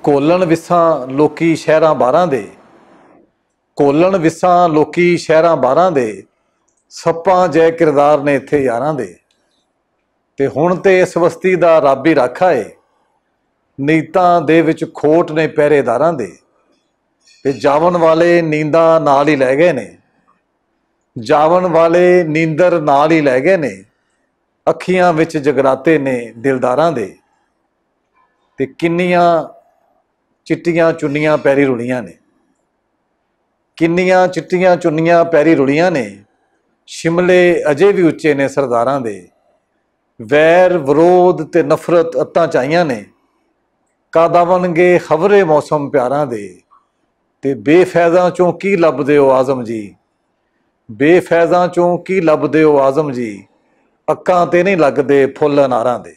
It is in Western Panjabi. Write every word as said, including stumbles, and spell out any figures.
گولن وساں لوکی شہراں باراں دے، گولن وساں لوکی شہراں باراں دے، سپاں جے کردار نے اتھے یاراں دے۔ تے ہن تے اس وستی دا رب ہی راکھا اے، نیتاں دے وچ کھوٹ نے پہرے داراں دے۔ تے جاون والے نینداں نال ہی لے گئے نے، جاون والے نیندر نال ہی لے گئے نے، اکھیاں وچ جگراتے نے دلداراں دے۔ تے کنیاں چٹیاں چنیاں پیری رلیاں نے، کنیاں چٹیاں چنیاں پیری رلیاں نے، شملے اجے وی اچے نے سرداراں دے۔ ویر ورود تے نفرت اتاں چائیاں نے، کاداون گے خبرے موسم پیاراں دے۔ تے بے فیضاں چوں کی لبدے ہو آزم جی، بے فیضاں چوں کی لبدے ہو آزم جی، اکاں تے نہیں لگدے پھل اناراں دے۔